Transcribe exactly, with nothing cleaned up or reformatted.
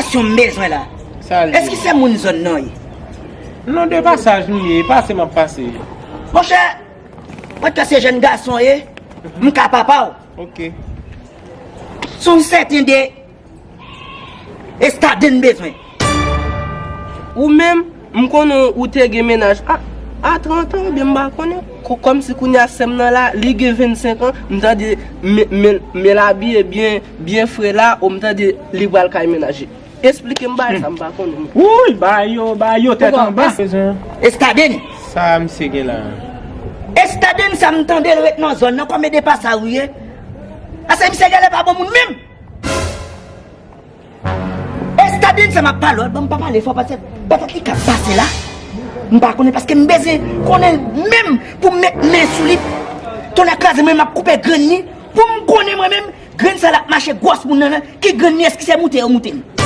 Kesyon m bezwen la. Sa l ye? Èske se moun zòn nan ye? Non, de pasaj m ye, pase m ap pase. Monchè, mwen se jèn gason ye, m ka papa w. Ok. Se yon sèten de Estaden m bezwen. Ou menm, m konnen ou te gen mennaj a, a trant an, oubyen m pa konnen. Ko-, kòmsi kounye a sè m nan la, li gen vennsenk an, m tande men, men, men l abiye byen, byen fre la, ou m tande li pral kay mennaj li. Esplike m bagay sa, m pa konnen. Wouy, ba yo, ba yo, tèt anba. Estaden. Sa misye gen la? Estaden sa m tande l ret nan zòn nan, kòm e de pasaj ou ye. Ase misye genlè pa bon moun menm. Estaden sa m ap pale w, ban m pa pale fò paske patat li k ap pase la. M pa konnen paske m bezwen konnen menm pou m met men sou li. Tonnè kraze mwen m ap koupe grenn li pou m konnen mwen menm grenn sa l ap mache gwòs moun nan, nan ki grenn li, èske se moute yo moute l?